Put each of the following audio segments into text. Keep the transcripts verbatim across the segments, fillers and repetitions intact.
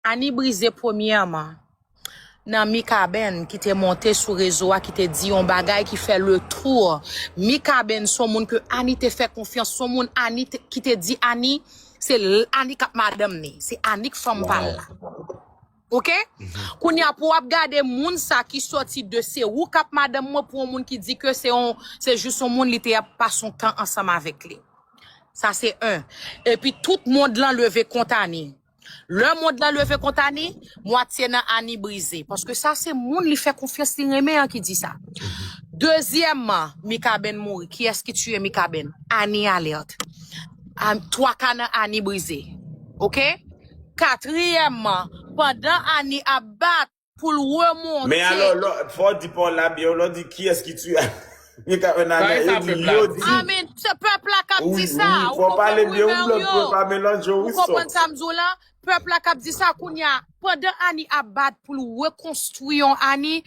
Annie Brisé premyèman, nan Mikaben ki te monte sou rezo a, ki te di yon bagay ki fè le tour. Mikaben se yon moun ke Annie te fè konfyans, se yon moun Annie te- ki te di Annie, se l- Annie k ap madanm ni, se Annie k fanm pa l la. Oke? Kounye a pou w ap gade moun sa ki sòti de se ou k ap madanm mwen pou yon moun ki di ke se yon, se jis yon moun li te ap pase yon tan ansanm avèk li. Sa se en. Epi tout mond lan leve kont Annie. Lè mond lan leve kont Annie, mwatye nan Annie brize. Paske sa se moun li fè konfyans li renmen an ki di sa. Dezyèmman, Mikaben mouri. Kiyès ki tiye Mikaben? Annie alèt. An- Twa ka nan Annie brize. Oke? Katriyèmman, pandan Annie ap bat pou l remonte. Men alò, lò- fò w di pawòl la byen, lò w di kiyès ki tiye Mikaben alèt, yo di yo di. I mean, se pèp la k ap di sa. Wi, wi, fò w pale byen, wi, lòt pou yo pa melanje w, wi, sòt. Ou konprann sa m di w la? Pèp la k ap di sa kounye a. Pandan Annie ap bat pou l rekonstwi yon Annie,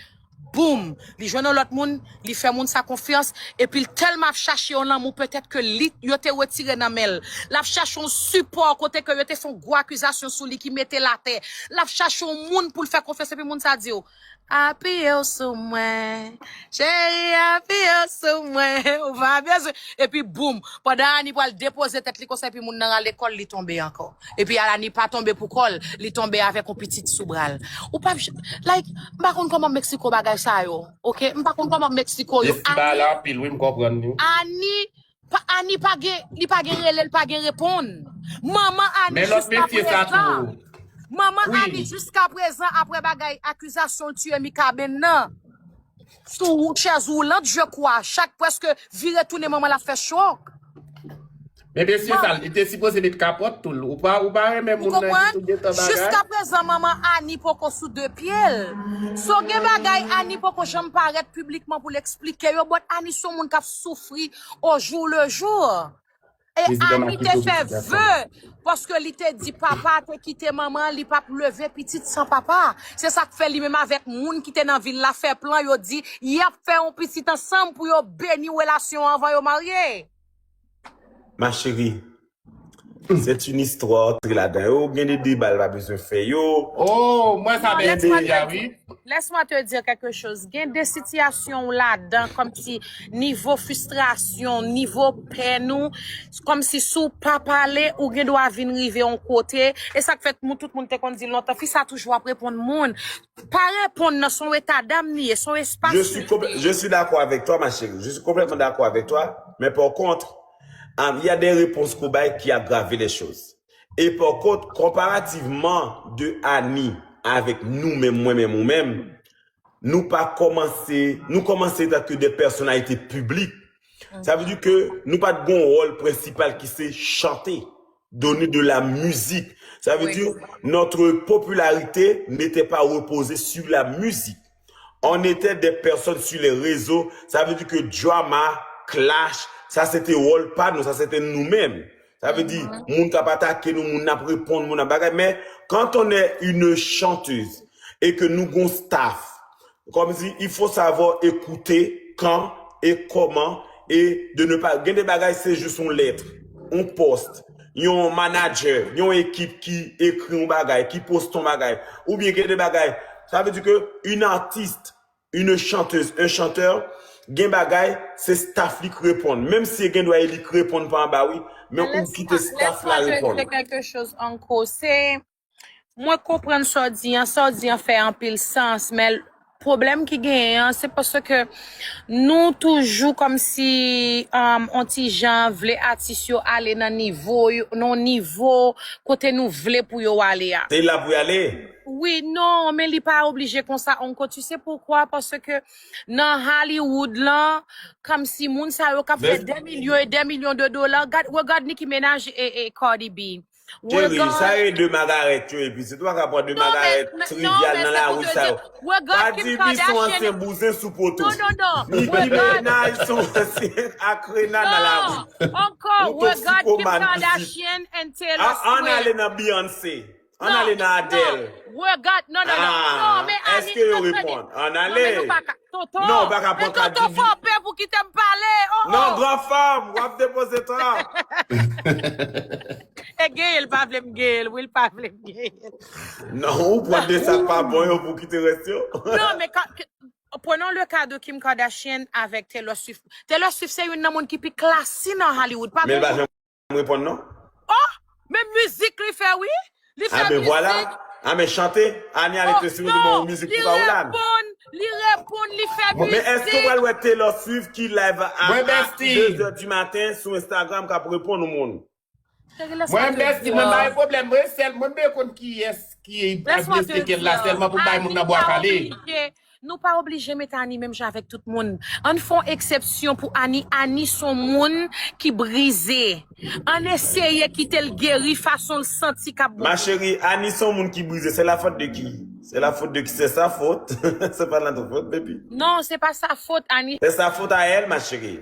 boum, li jwenn yon lòt moun, li fè moun sa konfyans, epi l tèlman ap chache yon lanmou, petèt ke li, yo te retire nan men l. L ap chache yon sipò kote ke yo te fè yon gwo akizasyon sou li ki mete l atè. L ap chache yon moun pou l fè konfyans, epi moun sa di w, apiye w sou mwen, cheri, apiye w sou mwen, ou pa bezwen. Epi boum, pandan Annie pral depoze tèt li konsa, epi moun nan rale kò l, li tonbe ankò. Epi Annie pa tonbe pou kò l, li tonbe avèk yon pitit sou bra l. Ou p ap j- like, m pa konn kòman Meksiko bagay sa yo, oke? M pa konn kòman Meksiko yo. Festival anpil, wi, m konprann li. Annie pa, Annie pa gen, li pa gen rele, li pa gen reponn. Manman Annie jiska prezan. Manman Annie jiska prezan, apre bagay akizasyon l tiye Mikaben nan, sou chèz woulant, je kwa. Chak prèske vire tounen manman l ap fè chòk. Men mesye sa, li te sipoze met kapòt tou. Ou pa, ou pa renmen moun nan ki tou gentan bagay. Jiska prezan, manman Annie poko sou de pye l. So, gen bagay Annie poko janm parèt piblikman pou l eksplike yo, but Annie se yon moun k ap soufri au jour le jour. E Annie te fè ve, paske li te di papa te kite manman, li p ap leve pitit san papa. Se sa k fè li menm avèk moun ki te nan vil la fè plan, yo di, y ap fè yon pitit ansanm pou yo beni relasyon an anvan yo marye. Ma chérie, c'est une histoire, antre ladan yo, gen de deba l pa bezwen fè yo. Oh, mwen sa bèl deja, wi. Laisse-moi te dire quelque chose. Gen de sitiyasyon ou ladan, kòmsi nivo fristrasyon, nivo pèn ou, kòmsi si w pa pale, ou gen dwa vin rive yon kote. E sa k fè moun, tout moun te konn di lontan, fi sa toujou ap reponn moun. Pa reponn nan, se yon eta dam li ye, se yon espas li ye. Je suis d'accord avec toi, ma chérie. Je suis complètement d'accord avec toi. Mais par contre, um, il y a des réponses qu'on bail qui aggravent les choses. Et par contre, comparativement de Annie avec nous-mêmes, mwen menm ou menm, nou pa kòmanse, nou kòmanse etan ke de pèsonalite piblik. Sa vle di ke nou pa t gon wòl prensipal ki se chante, donner de la musique. Ça veut dire, notre popularité n'était pas reposée sur la musique. On était des personnes sur les réseaux. Ça veut dire que drama, clash, sa se te wòl pa nou, sa se te nou menm. Sa vle di, moun k ap atake nou, moun n ap reponn, moun ap bagay. Men, quand on est une chanteuse et que nou gon staff, kòmsi, il faut savoir écouter quand et comment et de ne pas, gen de bagay, se jis yon lèt, yon pòs, yon manager, yon ekip ki ekri yon bagay, ki poste yon bagay. Oubyen gen de bagay, sa vle di ke une artiste, une chanteuse, un chanteur, gen bagay, se staff li k reponn. Menm si gen dwa e li k reponn pa anba, wi, men ou kite staff la reponn. Laisse-moi te dire quelque chose, Uncle. Se, mwen konprann sa w di an, sa w di an fè anpil sans, men pwoblèm ki genyen an, se paske nou toujou kòmsi, um, on ti jan vle atis yo ale nan nivo yo, nan nivo kote nou vle pou yo ale a. Se la pou y ale? Wi, non, men li pa oblije konsa, Uncle. Tu sais pourquoi? Paske nan Hollywood lan, kòmsi moun sa yo k ap fè des millions et des millions de dollars, gad, regard Nicki Minaj e, e Cardi B. Cheri, sa e de Magarèt yo, epi se tou pa ka pran de Magarèt trivial nan lari sa yo. Pa di li se yon ansyen bouzen sou poto. Non, non, non. Nicki Minaj se yon ansyen akrena nan lari. Ankò, regard Kim Kardashian and Taylor Swift. Ann ale nan Beyoncé. Ann ale nan Adele. Regard, non, non, non. Non, men Annie, èske yo reponn? Ann ale. Non, men nou pa ka. Toto, non, ou pa ka pran Cardi B. Toto fò pè pou kite m pale. Oh, non, oh. Gran fanm, w ap depoze tan. Te genyen, l pa vle m genyen l, wi, l pa vle m genyen l. Non, ou pran de sa k pa bon yo pou kite rès yo. Non, men ka, ke- prenons le cas de Kim Kardashian avec Taylor Swift. Taylor Swift se youn nan moun ki pi klasi nan Hollywood. Pa Men l pa gen janm reponn non. Oh, men mizik li fè, wi. Li fè Ah ben mizik. Voilà. Ah men chante. Ani ale Oh, te sou li bon non, mizik li pou pa ou la. Reponn, li reponn, li fè Men èske ou mizik. Pral wè Taylor Swift ki live a Mwen a bestie. deux heures du matin sou Instagram k ap reponn yon moun? Cheri, laisse-moi Mwen te bestie, dire. mwen pa gen pwoblèm. Mwen sèl, mwen bezwen konn kiyès ki Laisse-moi blese te kè l la dire. sèlman pou bay moun Ani nan bwa pa kale. Oblije, nou pa oblije met Ani menm jan avèk tout moun. Ann fè yon eksepsyon pou Ani. Ani se yon moun ki brize. Ann eseye kite l geri fason l santi k ap bon. Ma chérie, Ani se yon moun ki brize. C'est la faute de qui? C'est la faute de qui? C'est sa faute. C'est pas notre faute, baby. Non, se pa sa fot, Ani. C'est sa faute à elle, ma chérie.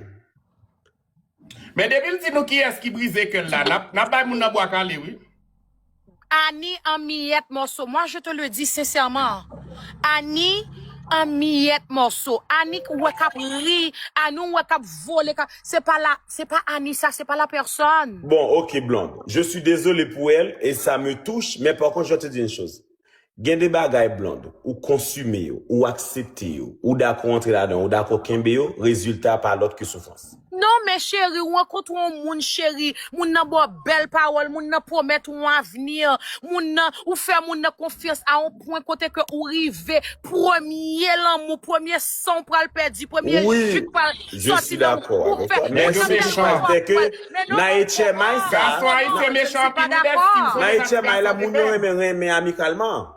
Men depi l di nou kiyès ki brize kè l la, n ap, n ap bay moun nan bwa kale, wi. Ani an miyèt mòso. Moi, je te le dis sincèrement. Ani an miyèt mòso. Ani k wè k ap ri. Ani w wè k ap vole. K ap- Se pa la, se pa Ani sa, se pa la personne. Bon, ok, Blonde. Je suis désolé pour elle et ça me touche, mais par contre, je vais te dire une chose. Gen de bagay, Blonde, ou konsime yo, ou aksepte yo, ou dakò antre ladan, ou dakò kenbe yo, rezilta pa lòt ke soufrans. Non, men cheri, ou rankontre yon moun, cheri, moun nan ba w bèl pawòl, moun nan pwomèt ou yon avni, moun nan, ou fè moun nan konfyans a yon pwen kote ke ou rive, premye lanmou, premye san w pral pèdi, premye Oui, ji k pral je suis d'accord avec toi. Mais ce que je pense, c'est que nan H M I, ça, Gason ayisyen mechan anpil, wi, bestie. nan H M I, la, moun yo renmen, renmen amikalman.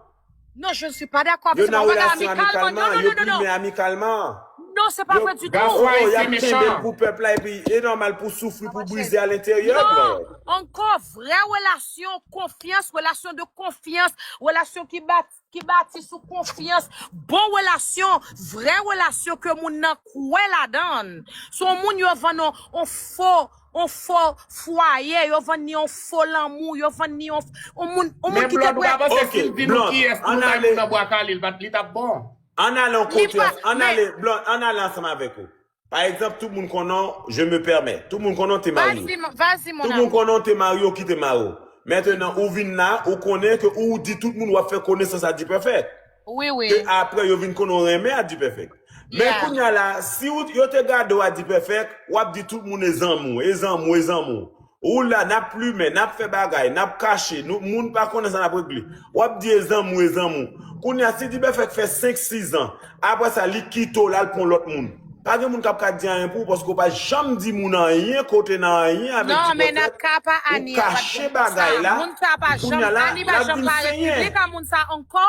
Non, je ne suis pas d'accord avec Yo ça. Nan On va relasyon amicalement. amikalman, Non, non, yo non, non, non. plimen amikalman. Non, c'est pas Yo- vrai du Gason tout. Oh, y ap ayisyen kenbe l mechan. Pou pèp la, epi e nòmal pou soufri, pou brize a lenteryè. Non, encore, vraie relation, confiance, relation de confiance, relation qui bâtit, qui bâtit sous confiance, bon relation, vraie relation ke moun nan kwè ladan. Se yon moun yo vann on, on fo, on fo fwaye, yo vann ni on fo lanmou, yo vann ni on, on moun, on moun Men ki te Blonde, ou pa kwè. Panse Ok, si l di nou Blonde, kiyès pou ann bay ale. Moun nan bwa kale, li pa t, li t ap bon. Ann ale yon Li kote, pa- ann men- ale, Blonde, ann ale ansanm avèk ou. Pa egzanp, tout moun konnen, je me permets. Tout moun konnen te marye. Vas-y, mon- vas-y, mon Tout moun amour. Konnen te marye, ou kite mari w. Mentnan, ou vin la, ou konnen ke ou di tout moun w ap fè konesans a D-Perfect. Oui, oui. Ke apre, yo vin konnen w renmen a D-Perfect. Men Yeah. Kounye a la, si ou, yo te gade w a D-Perfect, w ap di tout moun e zanmi w, e zanmi w, e zanmi w. Ou la, n ap plimen, n ap fè bagay, n ap kache, nou, moun pa konnen sa n ap regle. W ap di e zanmi w, e zanmi w. Kounye a, si D-Perfect fè senk, sis an, apre sa, li kite w la, l pran lòt moun. Pa gen moun k ap ka di anyen pou ou, paske w pa janm di moun anyen, kote nan anyen avèk Non, men D-Perfect. nan ka pa Ou Ani, a, pa kache gen moun sa. Bagay la. Moun sa pa janm, Kounye a la, Ani pa l ap janm vin parèt senyen. Piblik a moun sa ankò.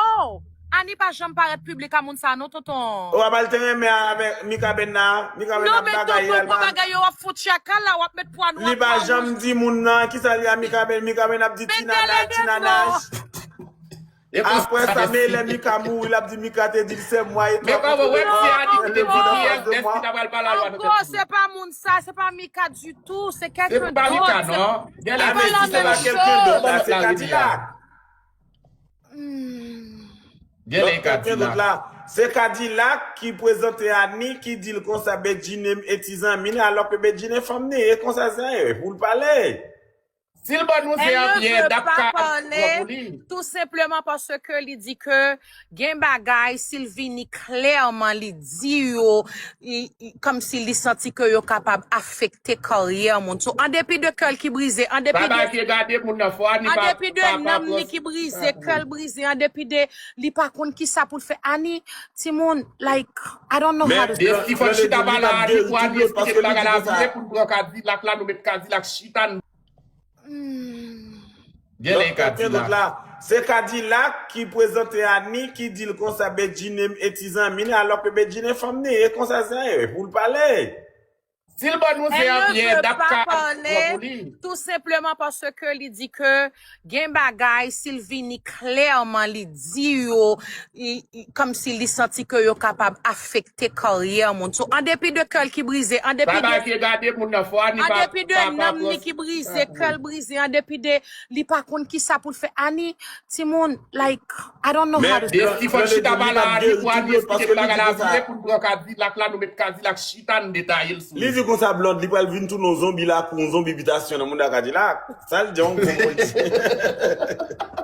Ani pa janm parèt piblik a moun sa, non, tonton. Ou ap al te renmen avèk Mikaben nan, Mikaben Non, ap men bagay tonton, al gwo pa. Bagay yo ap fout chakal la, w ap met pwa nwa. Li pa janm di moun nan, ki sa li a Mikaben, Mikaben ap di Men ti nanaj, tèlè ti non. nanaj. E konsa Apre sa, sa men lè fini. Mika mouri, l ap di Mika te di l se mwa e Men kòman, wè si a di ki te di kiyès, èske ta pral pale a lwa nan Ankò, tèt se pa moun sa, se pa Mika ditou, se Se kèlken pa Mika, dòt. non. Gen Ah, lè men di si se pa kèlken dòt la, se Kadilak. Hmm. Gen lè Dòt kèlken dòt Kadilak. La, se Kadilak ki prezante Ani, ki di l konsa, Bedjine e ti zanmi l, alò ke Bedjine fanm li, e konsa se ye, pou l pale. Si l ban nou se Elle an ne pyè, veut n ap pas ka parler, pran pou li. Tout simplement parce que li di ke gen bagay, si l vini klèman, li di yo, i- i- kòmsi li santi ke yo kapab afekte karyè moun. So, an depi de kè l ki brize, an depi Baba de, ki gade moun nan fò, Ani an pa, depi de pa, pa nanm li pran ki brize, sa. Kè l brize, an depi de li pa konn ki sa pou l fè. Ani, timoun, like, I don't know how to Desi fò chita pale a Ani pou Ani esplike bagay la vre pou n pran Kadilak la, nou met Kadilak chita n. Hmm. Gen lè Dòt kèlken dòt Kadilak. La, se Kadilak ki prezante Ani, ki di l konsa, Bedjine e ti zanmi l, alò ke Bedjine fanm li, e konsa se ye, pou l pale. Si l ban nou se an Elle ne pyè, veut n ap pas ka pran parler, pou li. Tout simplement parce que li di ke gen bagay, si l vini klèman, li di yo, i- i- kòmsi li santi ke yo kapab afekte karyè moun. So, an depi de kè l ki brize, an depi Baba de, ki gade moun nan fò, Ani an pa, depi de pa, pa nanm li pran ki brize, sa pou kè l brize, an depi de li pa konn ki sa pou l fè. Ani, timoun, like, I don't know how to Desi fò chita pale a Ani pou Ani esplike bagay la vre pou n pran Kadilak la, nou met Kadilak chita n detaye l sou Li di Konsa Blonde, li pral vin tounen yon zonbi lakou, yon zonbi bitasyon nan mouda Kadilak. Sa l di yon gwo modi.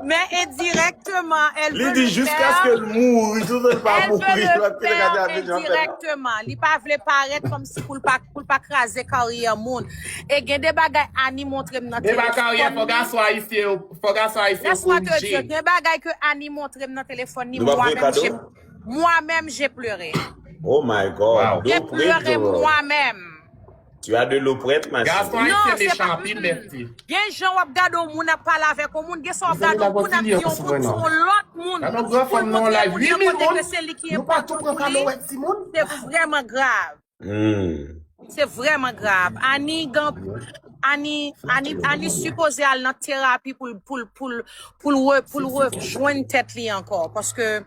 Mais indirectement, elle Li veut di le jiskaske faire. L mouri, tout sa l pa Elle veut mouri, le paske L ka di faire a deja fè. Indirectement. Li pa vle parèt kòmsi pou l pa, pou l pa kraze karyè moun. E gen de bagay Annie montre m nan Men pa karyè, telefòn fò li. gason ayisyen yo, fò gason ayisyen yo Laisse-moi te dire, korije. Gen bagay ke Annie montre m nan telefòn ni Nou pa voye moi-même j'ai kado? Moi-même j'ai pleuré. Oh my God. Wow. J'ai Don't preach the pleuré Lord. Moi-même. Tu as de l'eau prête, ma Gason chérie. Non, ayisyen se mechan pa anpil, mm. Bestie. Gen jan w ap gade yon moun ap pale avèk yon moun, gen sa w ap Mezanmi, gade la yon moun ap di yon kontinye moun sou mwen sou non. yon lòt moun. Gade yon gran Pou l fanm nan montre live, moun huit yo mil kote moun, ke se li ki nou pa tou enpòtan pran pou kado li. wè timoun. Se vrèman grav. Hmm. Se vrèman grav. Annie gen Annie Annie Annie sipoze al nan terapi pou l pou l pou l pou l re- pou l rejwenn tèt li ankò paske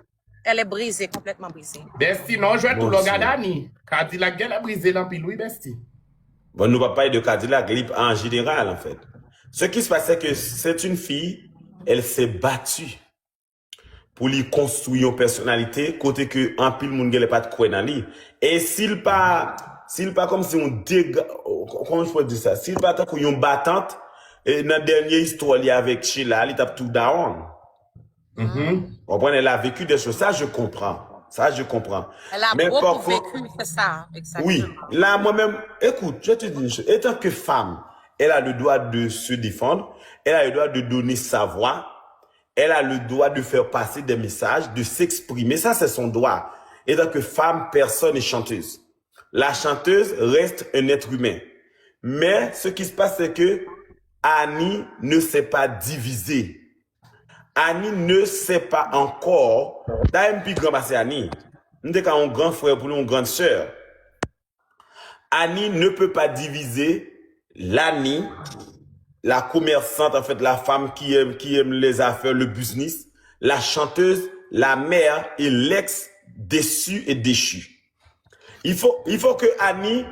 elle est brisée, complètement brisée. Bestie, non, jwèt ou Mon lò gade Dieu. Annie. Kadilak genlè brize l anpil, wi, Bestie. Bon, nou pa pale de Kadilak, li an jeneral, an fèt. Ce qui se passe, c'est que c'est une fille, elle s'est battue pou li konstwi yon pèsonalite kote ke anpil moun genlè pa t kwè nan li. E si l pa, si l pa kòmsi yon dega, comment je peux dire ça? Si l pa tankou yon batant, e nan dènye istwa li avèk Sheila, li t ap tou dawon. Mhm. Konprann, elle a vécu des choses. Ça, je comprends. Ça, je comprends. Elle a Mais par beaucoup contre, vécu, c'est ça, oui, exactement. Là, moi-même, écoute, je te dis une chose. Étant que femme, elle a le droit de se défendre, elle a le droit de donner sa voix, elle a le droit de faire passer des messages, de s'exprimer. Ça, c'est son droit. Étant que femme, personne n'est chanteuse. La chanteuse reste un être humain. Mais ce qui se passe, c'est que Annie ne s'est pas divisée. Annie ne sait pas encore. Dayè, m pi gran pase Annie. M te ka yon gran frè pou li, yon gran sè. Annie ne peut pas diviser l'Annie, la commerçante, en fait, la femme qui aime, qui aime les affaires, le business, la chanteuse, la mère et l'ex déçu et déchu. Il faut, il faut que Annie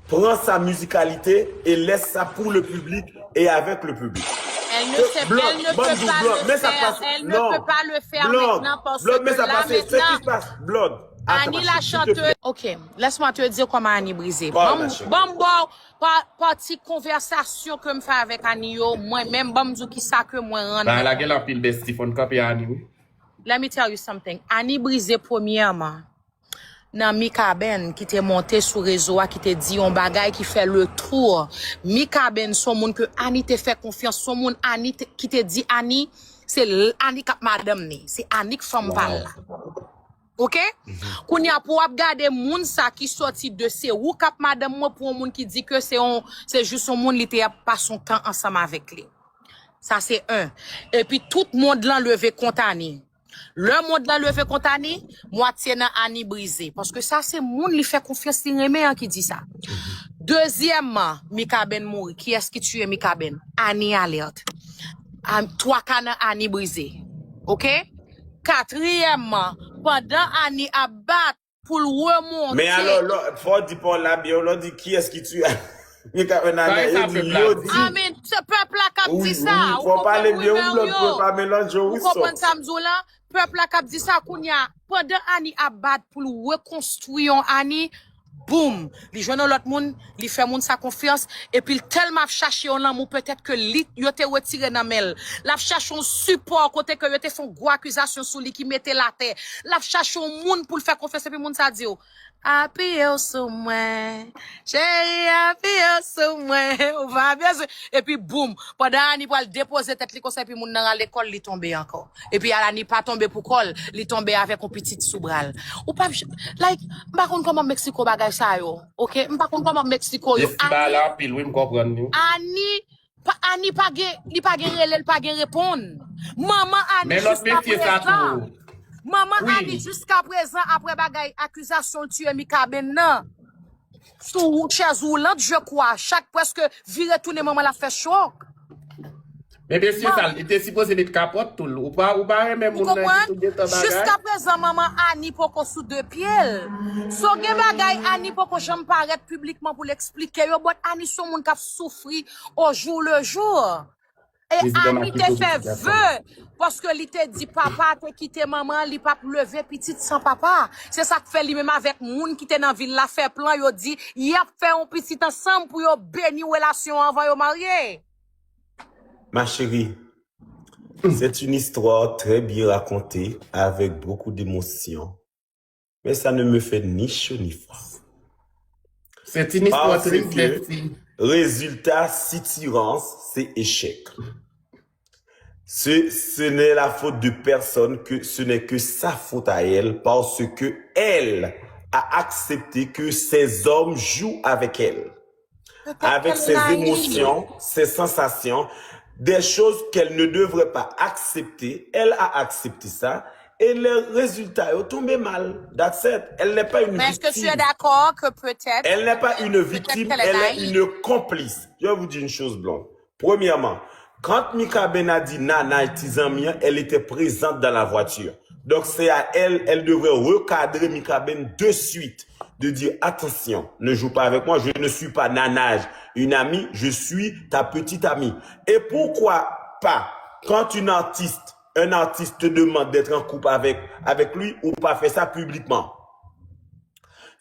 prend sa musicalité et laisse ça pour le public et avec le public. Elle ne sait, elle ne peut pas le faire. Elle ne peut pas le faire maintenant parce que là maintenant, Annie la chanteuse. Ok, laisse-moi te dire comment Annie brisée. Bon, bon, bon, pa, pati konvèsasyon ke m fè avèk Annie yo, mwen menm, ban m di w ki sa ke mwen rann. Ba la gen anpil Bestie, fò n kanpe Annie, wi. Let me tell you something. Annie brisée premyèman. Nan Mikaben ki te monte sou rezo a, ki te di yon bagay ki fè le tour. Mikaben se yon moun ke Annie te fè konfyans, se yon moun Annie te, ki te di Annie, se l- Annie k ap madanm ni, se Annie k fanm pa l la. Oke? Kounye a pou w ap gade moun sa ki sòti de se ou k ap madanm mwen pou yon moun ki di ke se yon, se jis yon moun li te ap pase yon tan ansanm avèk li. Sa se en. Epi tout mond lan leve kont Annie. Lè mond lan leve kont Annie, mwatye nan Annie brize. Paske sa se moun li fè konfyans, li renmen an ki di sa. Dezyèmman, Mikaben mouri. Kiyès ki tiye Mikaben? Annie alèt. An- Twa ka nan Annie brize. Oke? Katriyèmman, pandan Annie ap bat pou l remonte. Men alò, lò, fò w di pawòl la byen, lò w di kiyès ki tiye Mikaben alèt, yo di, yo di. Amen. Se pèp la k ap di sa. Fò w pale byen, wi, lòt pou pa melanje w, wi. Ou konprann sa m di w la? Pèp la k ap di sa kounye a. Pandan Annie ap bat pou l rekonstwi yon Annie, boum, li jwenn yon lòt moun, li fè moun sa konfyans, epi l tèlman ap chache yon lanmou, petèt ke li, yo te retire nan men l. L ap chache yon sipò kote ke yo te fè yon gwo akizasyon sou li ki mete l atè. L ap chache yon moun pou l fè konfyans, epi moun sa di w, apiye w sou mwen, cheri, apiye w sou mwen, ou pa bezwen. Epi boum, pandan Annie pral depoze tèt li konsa, epi moun nan rale kò l, li tonbe ankò. Epi Annie pa tonbe pou kò l, li tonbe avèk yon pitit sou bra l. Ou p ap, like, m pa konn kòman Meksiko bagay sa yo, oke? M pa konn kòman Meksiko yo. Festival anpil, wi, m konprann li. Annie, pa, Annie pa gen, li pa gen rele, li pa gen reponn. Manman Annie jiska prezan. Manman Annie jiska prezan, apre bagay akizasyon l tiye Mikaben nan. Sou chèz woulant, je crois. Chak prèske vire tounen manman l ap fè chòk. Men mesye sa, li te sipoze met kapòt tou. Ou pa, ou pa renmen moun nan ki tou gentan bagay. Jiska prezan, manman Annie poko sou de pye l. So gen bagay Annie poko janm parèt piblikman pou l eksplike yo, but Annie se yon moun k ap soufri au jour le jour. Ani te fè ve, paske li te di papa te kite manman, li p ap leve pitit san papa. Se sa k fè li menm avèk moun ki te nan vil la fè plan, yo di y ap fè yon pitit ansanm pou yo beni relasyon an anvan yo marye. Ma chérie, c'est une histoire très bien racontée, avec beaucoup d'émotion. Mais ça ne me fait ni chaud ni froid. C'est une histoire Parce triste, que Bertie. Résultat, sitirans, c'est échec. Ce, ce n'est la faute de personne, que ce n'est que sa faute à elle, parce que elle a accepté que ces hommes jouent avec elle, avec ses émotions, ses sensations, des choses qu'elle ne devrait pas accepter. Elle a accepté ça et le résultat est tombé mal. That's it. Elle n'est pas une Mais est-ce que tu es victime. D'accord que peut-être Elle n'est pas une peut-être victime, qu'elle est elle est naïve? Une complice. Je vais vous dire une chose, Blonde. Premièrement, quand Mikaben a dit Nana et Tizanmi, elle était présente dans la voiture. Donc c'est à elle, elle devrait recadrer Mikaben de suite, de dire attention, ne joue pas avec moi, je ne suis pas Nana, une amie, je suis ta petite amie. Et pourquoi pas, quand une artiste, un artiste te demande d'être en couple avec, avec lui, ou pas faire ça publiquement?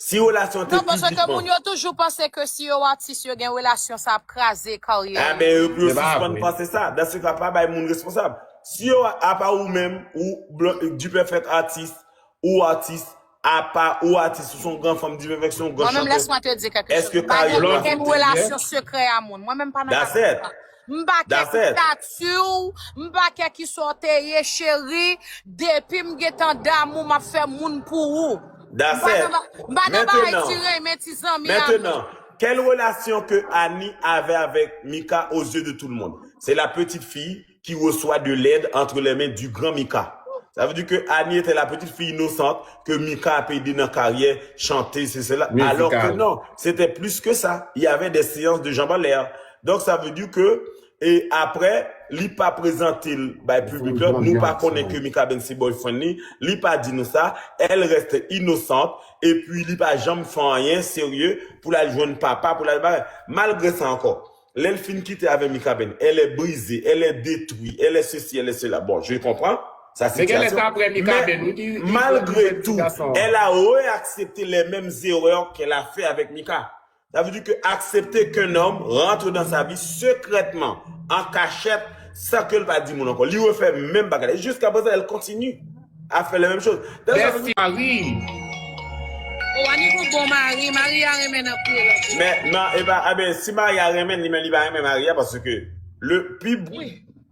Si relasyon te Non, paske piblikman. Moun yo toujou panse ke si yo atis, yo gen relasyon, sa ap kraze karyè. Ah, ben, yo, yo sispann panse sa. Dans ce cas, pa bay moun responsab. Si yo, apa ou menm, ou Dupèfèk atis, ou atis, apa ou atis, ou son gran fanm, Dupèfèk son gran Mwen menm, chantè. Laisse-moi te dire quelque chose. Èske M pa gen karyè okenn relasyon sekrè a moun. Mwen menm pa nan That's it. M pa kè ki stati w, m pa kè ki sa w te ye, cheri. Depi m gentan damou, m ap fè moun pou ou. That's it. M pa nan bagay ti renmen, ti zanmi a moun. Maintenant, quelle relation que Annie avait avec Mika aux yeux de tout le monde? C'est la petite fille qui reçoit de l'aide entre les mains du grand Mika. Ça veut dire que Annie était la petite fille innocente que Mika a aidé dans la carrière, chanter, c'est cela. Alors que non, c'était plus que ça. Il y avait des séances de jambes en l'air. Donc ça veut dire que, et après, li pa prezante l bay public la, nou pa konnen ke Mikaben se boyfriend li, li pa di nou sa, elle reste innocente, epi li pa janm fè anyen serye pou l al jwenn papa, pou l al bagay. Malgre sa ankò, lè l fin kite avè Mikaben, elle est brisée, elle est détruite, elle est ceci, elle est cela. Bon, je comprends sa situation. Mais malgré tout, elle a réaccepté les mêmes erreurs qu'elle a fait avec Mika. Ça veut dire que accepter qu'un homme rentre dans sa vie secrètement, en cachette, sans que l pa di moun ankò. Li refè menm bagay. Et jusqu'à présent, elle continue à faire les mêmes choses. Bèsi mari. O, Ani gon bon mari, mari a renmen nan pye la. Men, non, e pa, a ben, si mari a renmen li, men li pa renmen mari a, paske le pi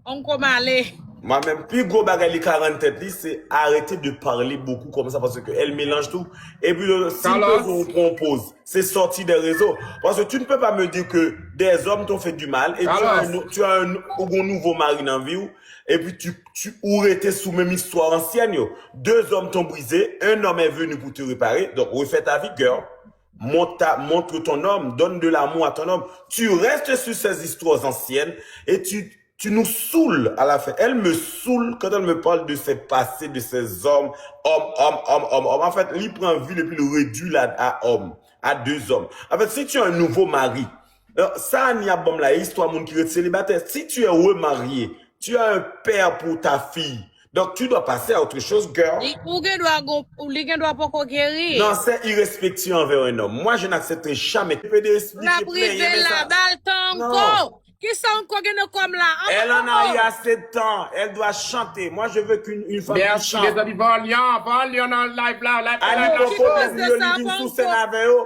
Onko male. Mwen menm, pi gwo bagay li ka rann tèt li, se arrêter de parler beaucoup comme ça, parce que elle mélange tout. Et puis, si l poze ou pran poz, c'est sorti des réseaux. Parce que tu ne peux pas me dire que des hommes t'ont fait du mal et tu as un, tu as un, ou gon nouvo mari nan vi w, et puis tu, tu, ou rete sou menm istwa ansyèn yo. Deux hommes t'ont brisé, un homme est venu pour te réparer, donc refais ta vie, girl. Montre, ta, montre ton homme, donne de l'amour à ton homme. Tu restes sur ces histoires anciennes et tu, tu nous saoules à la fin. Elle me saoule quand elle me parle de ses passés, de ses hommes, hommes, hommes, hommes, hommes, hommes. En fait, li pran vi l epi l redwi l a, a homme, à deux hommes. En fait, si tu as un nouveau mari, euh, sa Annie ap ban m la, e istwa moun ki ret selibatè. Si tu es remarié, tu as un père pour ta fille. Donc, tu dois passer à autre chose, girl. Li, ou gen dwa gon, li gen dwa poko geri. Non, c'est irrespectueux envers un homme. Moi, je n'accepterai jamais. Pe de N ap rive la, ba l tan ankò. Kisa ankò gen nan kò m la? Elle en a eu assez de temps. Elle doit chanter. Moi, je veux qu'une une femme qui Merci, chante. Mezanmi, Vanlyan, Vanlyan nan live la, live la, Annie, live pran pwoblèm yo, li vin sou sèn avè yo.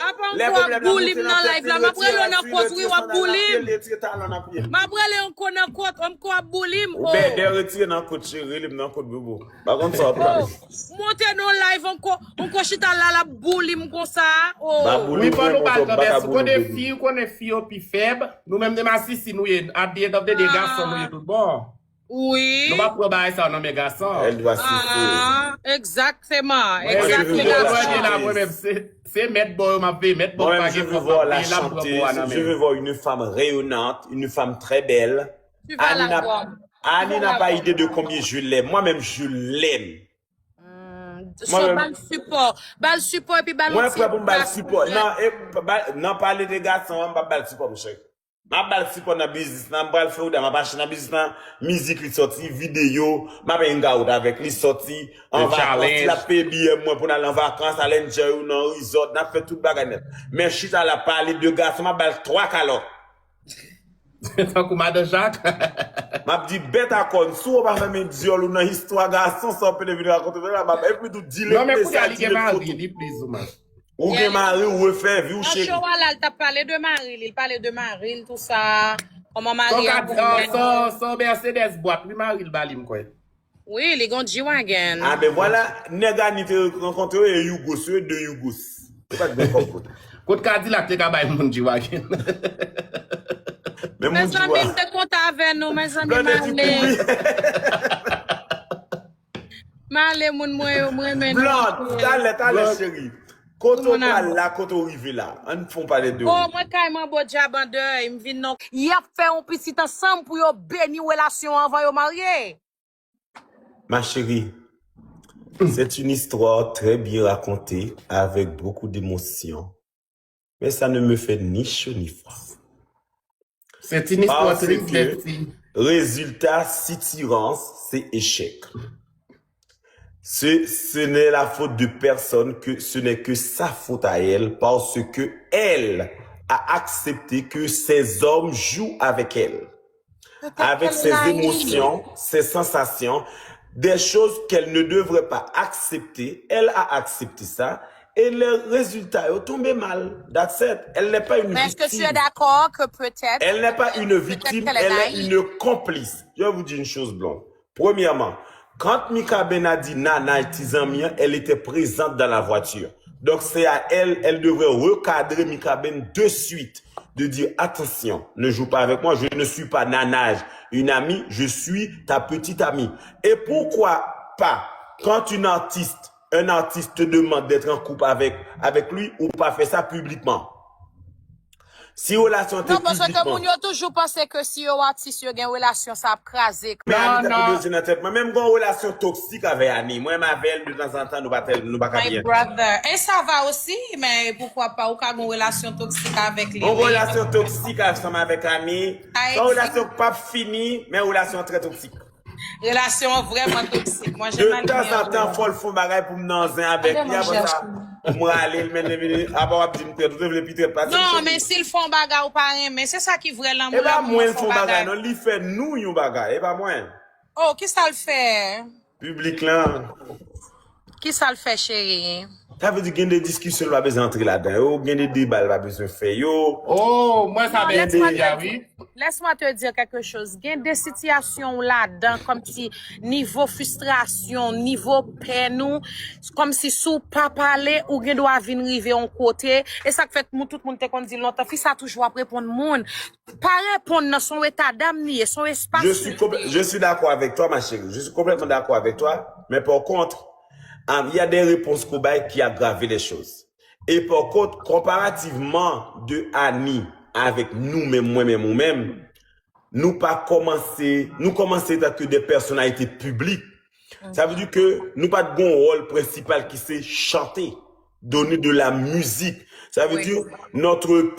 Lè pwoblèm la monte nan tèt li, retire, retire, retire sa nan pye, retire talan nan pye. M ap rele ankò nan kont, ankò ap bouli m. Ou bèbè, retire nan kont, cheri, rele m nan kont, bobo. Pa konn sa w ap pale. Monte nan live ankò, ankò chita la, l ap bouli m konsa. Oh. Ba bouli Wi, fò nou mwen, pale mwen, m pa ka kanmenm. Si w konnen bouli, bobo. Fi, ou konnen fi yo pi fèb, nou menm de masisi nou ye. At the end of the day, gason nou ye tout bon. Wi. Nou pa pran bagay sa nan men gason. Elle doit souffrir. Ah, exactement. Mwen, Exactement. mwen, mwen, mwen, mwen, mwen, se, se mèt bò yo m ap veye, mèt bò Moi-même, pa je gen veux kòb voir ap la veye, l ap pran bò a chanteuse, nan je men. veux voir une femme rayonnante, une femme très belle. Tu vas Annie la n'a voir. Annie n'a pas idée de combien je l'aime. Moi-même, je l'aime. So, ba l sipò. Ba l sipò epi ba l Mwen yon ti prè pou m ba l gras sipò. pou Nan, e, ba, nan pale de gason an, m pa ba l sipò, monchè. M ap ba l sipò nan biznis lan, m pral Florida, m ap achte nan biznis lan, mizik li sòti, videyo, m ap hang out avèk li sòti, an vakans, si l ap peye biyè mwen pou n al an vakans, al enjoy ou nan resort, n ap fè tout bagay nèt. Men chita la pale de gason, m ap ba l twa kalòt. Tankou madan Jak. M ap di bèt a kòn, si w pa fèmen dyòl ou nan istwa gason sa w pede vin rakonte la, m ap epi tou di l. Non, men kounye a li gen mari, li pliz ou man. Ou gen mari, ou refè vi w, cheri. Nan show a la, l t ap pale de mari li, l pale de mari l, tou sa. Kòman mari an pou mwen. Son Mercedes bwat, wi, mari l ba li, m kwè. Wi, li gon G-Wagon. Ah, ben vwala, nèg Ani te rankontre yo, e Yougo, se de Yougos. Yo pa t gen kòb kote. Kot Kadilak te ka bay moun G-Wagon. Men moun G-Wagon. Mezanmi, m te kontan avè nou, mezanmi, m ale. M ale, moun mwen yo, m renmen nou. Blan, talè, talè, cheri. Kote w pral la, kote w rive la. Ann fè yon pale de ou. Oh, mwen kay Manbo Djab an dèy, m vin non. Y ap fè yon pitit ansanm pou yo beni relasyon an anvan yo marye. Ma chérie, c'est une histoire très bien racontée, avec beaucoup d'émotion. Mais ça ne me fait ni chaud ni froid. Parce que résultat, soutirans, c'est échec. Ce, ce n'est la faute de personne, que ce n'est que sa faute à elle, parce que elle a accepté que ces hommes jouent avec elle, avec ses émotions, ses sensations, des choses qu'elle ne devrait pas accepter. Elle a accepté ça. Et les résultats yo tonbe mal. That's it. Elle n'est pas une victime. Mais est-ce que tu es d'accord que peut-être, elle n'est pas une victime, elle est une complice. Je vais vous dire une chose, Blonde. Premièrement, quand Mikaben a dit Nana ti zanmi an, elle était présente dans la voiture. Donc c'est à elle, elle devrait recadrer Mikaben de suite, de dire attention, ne joue pas avec moi, je ne suis pas Nana, une amie, je suis ta petite amie. Et pourquoi pas, quand une artiste, un artiste te demande d'être en couple avec, avec lui, ou pas faire ça publiquement. Si relasyon te piblikman. Non, paske moun yo toujou panse ke si yo atis, yo gen relasyon, sa ap kraze. Men Anita pou bezwen nan tèt mwen. Menm gon relasyon toksik avè Ani. Mwen menm avè l, de tanzantan, nou pa tèl, nou pa ka byen. My brother. E sa va osi, men poukwa pa, ou ka gon relasyon toksik avèk li. Gon relasyon toksik ansanm avèk Ani. Sa relasyon k p ap fini, men relasyon trè toksik. Relasyon an vrèman toksik. Mwen, de tanzantan, fò l fè yon bagay pou m nan zen avèk li. Apre sa, pou m rale l, mennen vini. Apa w ap di m trèt, ou te vle pi trèt pase m, cheri. Non, men si l fè yon bagay ou pa renmen, se sa ki vrè lanmou, lanmou an fè yon bagay. E pa mwen l fè yon bagay, non, li fè nou yon bagay, e pa mwen. Oh, kisa l fè? Piblik lan. Kisa l fè, cheri? Sa vle di gen de diskisyon l pa bezwen antre ladan yo, gen de deba l pa bezwen fè yo. Oh, mwen sa bèl ide a, wi. Laisse-moi te dire quelque chose. Gen de sitiyasyon ou ladan, kòmsi nivo fristrasyon, nivo pè nou, kòmsi si w pa pale, ou gen dwa vin rive yon kote. E sa k fè moun, tout moun te konn di lontan, fi sa toujou ap reponn moun. Pa reponn nan, se yon eta dam li ye, se yon espas li ye. Je suis complè-, je suis d'accord avec toi, ma chérie. Je suis complètement d'accord avec toi. Mais par contre, euh, il y a des réponses qu'on bail qui aggravent les choses. Et par contre, comparativement de Annie avec nou menm, mwen menm, ou menm, nou pa kòmanse, nou kòmanse etan ke de pèsonalite piblik. Sa vle di ke nou pa t gon wòl prensipal ki se chante, donner de la musique. Ça veut dire notre